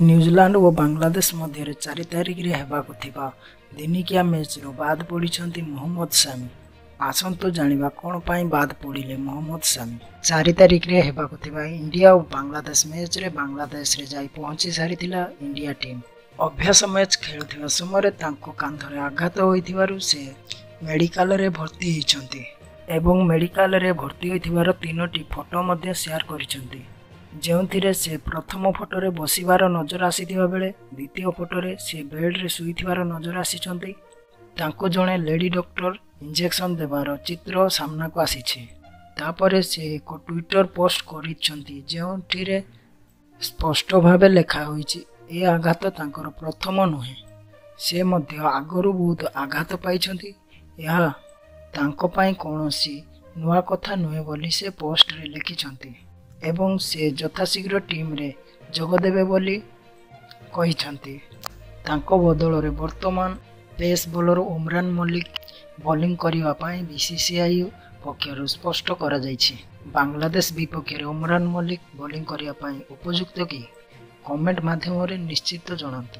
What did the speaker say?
New Zealand ଓ ବାଂଲାଦେଶ ମଧ୍ୟରେ 4 ତାରିଖରେ ହେବାକୁ ଥିବା ଦିନିକିଆ ମ୍ୟାଚ୍ରୁ ବାଦ୍ ପଡ଼ିଛନ୍ତି ମହମ୍ମଦ ସାମି। ଆସନ୍ତୁ ଜାଣିବା କ'ଣ ପାଇଁ ବାଦ୍ ପଡ଼ିଲେ ମହମ୍ମଦ ସାମି। 4 ତାରିଖରେ ହେବାକୁ ଥିବା ଇଣ୍ଡିଆ ଓ ବାଂଲାଦେଶ ମ୍ୟାଚ୍ରେ ବାଂଲାଦେଶରେ ଯାଇ ପହଞ୍ଚି ସାରିଥିଲା ଇଣ୍ଡିଆ ଟିମ୍। ଅଭ୍ୟାସ ମ୍ୟାଚ୍ ଖେଳୁଥିବା ସମୟରେ ତାଙ୍କ କାନ୍ଧରେ ଆଘାତ ହୋଇଥିବାରୁ ସେ ମେଡିକାଲରେ ଭର୍ତ୍ତି ହୋଇଛନ୍ତି ଏବଂ ମେଡିକାଲରେ ଭର୍ତ୍ତି ହୋଇଥିବାର 3ଟି ଫଟୋ ମଧ୍ୟ ସେୟାର କରିଛନ୍ତି, ଯେଉଁଥିରେ ସେ ପ୍ରଥମ ଫଟୋରେ ବସିବାର ନଜର ଆସିଥିବା ବେଳେ ଦ୍ୱିତୀୟ ଫଟୋରେ ସେ ବେଡ୍ରେ ଶୋଇଥିବାର ନଜର ଆସିଛନ୍ତି। ତାଙ୍କୁ ଜଣେ ଲେଡି ଡକ୍ଟର ଇଞ୍ଜେକ୍ସନ ଦେବାର ଚିତ୍ର ସାମ୍ନାକୁ ଆସିଛି। ତାପରେ ସେ ଏକ ଟ୍ୱିଟର ପୋଷ୍ଟ କରିଛନ୍ତି, ଯେଉଁଥିରେ ସ୍ପଷ୍ଟ ଭାବେ ଲେଖା ହୋଇଛି ଏ ଆଘାତ ତାଙ୍କର ପ୍ରଥମ ନୁହେଁ, ସେ ମଧ୍ୟ ଆଗରୁ ବହୁତ ଆଘାତ ପାଇଛନ୍ତି, ଏହା ତାଙ୍କ ପାଇଁ କୌଣସି ନୂଆ କଥା ନୁହେଁ ବୋଲି ସେ ପୋଷ୍ଟରେ ଲେଖିଛନ୍ତି ଏବଂ ସେ ଯଥାଶୀଘ୍ର ଟିମ୍ରେ ଯୋଗଦେବେ ବୋଲି କହିଛନ୍ତି। ତାଙ୍କ ବଦଳରେ ବର୍ତ୍ତମାନ pace bowler Umran Malik bowling କରିବା ପାଇଁ ବିସିସିଆଇ ପକ୍ଷରୁ ସ୍ପଷ୍ଟ କରାଯାଇଛି। ବାଂଲାଦେଶ ବିପକ୍ଷରେ ଉମରାନ ମଲ୍ଲିକ ବୋଲିଂ କରିବା ପାଇଁ ଉପଯୁକ୍ତ କି? କମେଣ୍ଟ ମାଧ୍ୟମରେ ନିଶ୍ଚିତ ଜଣାନ୍ତୁ।